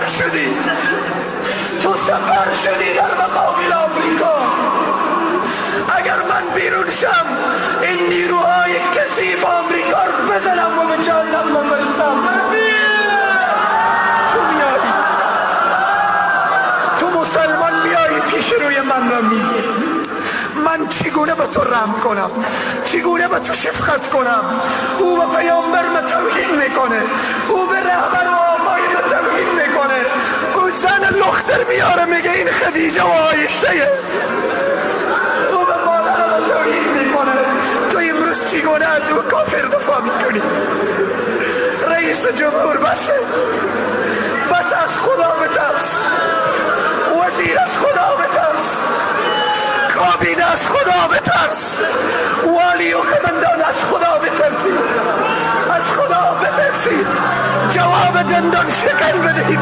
سپر شدی، تو سپر شدی در مقابل آمریکا. اگر من بیرون شم این نیروهای کثیف آمریکا رو بزنم و به جهنم بفرستم. تو میایی، تو مسلمان میایی پیش روی من را میگی من چگونه به تو رحم کنم، چگونه به تو شفقت کنم؟ او به پیامبر من توهین میکنه، او به رهبر و آقای من توهین میکنه، او زن لختر میاره میگه این خدیجه و عایشه، او به مادر من توهین میکنه. تو امروز چگونه از او کافر دفاع میکنی؟ رئیس جمهور بسه، بس، از خدا بترس. وزیر از خدا بترس، کابینه از خدا بترس، والی و کمندان از خدا بترسید، از خدا بترسید، جواب دندان شکن بدهید.